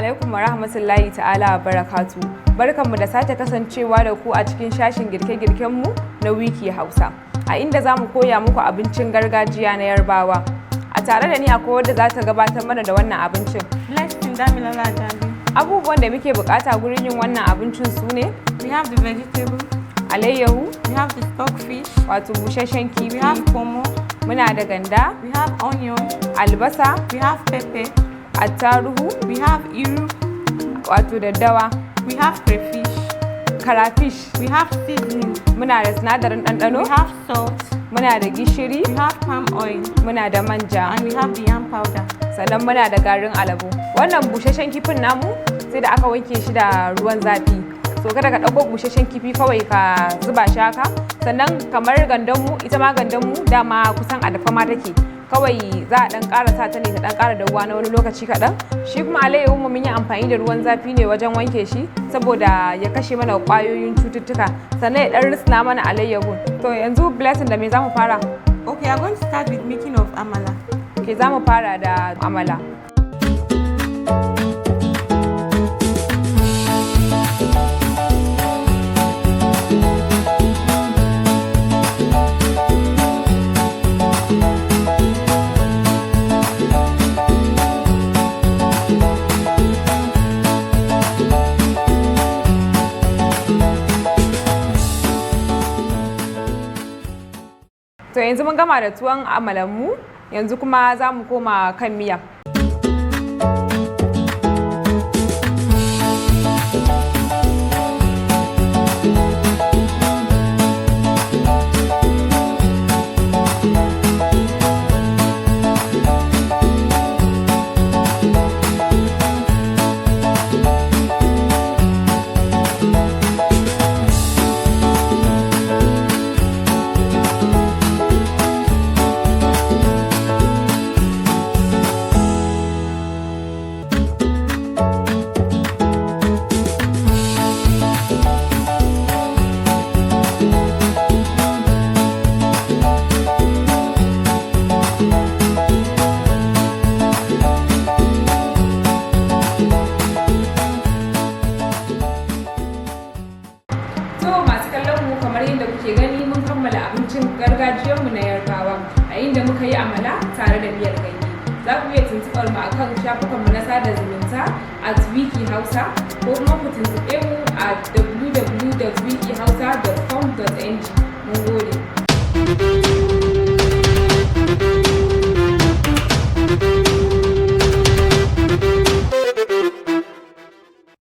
Alaikum wa rahmatullahi ta'ala wa barakatu. Barkanmu da sake kasancewa da ku a cikin shashin girke-girkenmu na Wiki Hausa. A inda za mu koya muku abincin gargajiya na Yarbawa. A tare da ni akwai wadda za ta gabatar mana da wannan abincin. Blessing Damilola Ajabi. Abubuwan da muke bukata gurin yin wannan abincin su ne: We have the vegetable, alayyahu, we have the stockfish, wato busasshen we kifi, have pomo, muna da ganda, we have onion, albasa, we have pepper, attaruhu, we have iru, wato daddawa, we have crayfish, crayfish, we have seasoning, muna da sinadarin ɗanɗano, we have salt, muna da gishiri, we have palm oil, muna da manja, and we have the yam powder. Sannan muna da garin alabo. Wannan busasshen kifin namu sai da aka wanke shi da ruwan zafi. So kada ka ɗauko busasshen kifi kawai ka zuba shi haka. Sannan kamar gandanmu, ita ma gandanmu dama kusan a dafa ma take. Kawai za a ɗan ƙara sa ta ne ta ɗan ƙara dahuwa na wani lokaci kaɗan. Shi kuma alayyahun mu mun yi amfani da ruwan zafi ne wajen wanke shi saboda ya kashe mana ƙwayoyin cututtuka, sannan ya ɗan risna mana alayyahun. To yanzu, Blessing, da me za mu fara? Okay, I'm going to start with making of amala. Ke za mu fara da amala. To yanzu mun gama da tuwon amalanmu, yanzu kuma za mu koma kan miya. To masu kallon mu, kamar yadda kuke gani, mun kammala abincin gargajiyarmu na Yarbawa a inda muka yi amala tare da miyar ganye. Za ku iya tuntuɓar mu akan shafukanmu na sada zumunta @wikihausa ko kuma ku tuntuɓe mu a www.wikihausa.com.ng. Mun gode.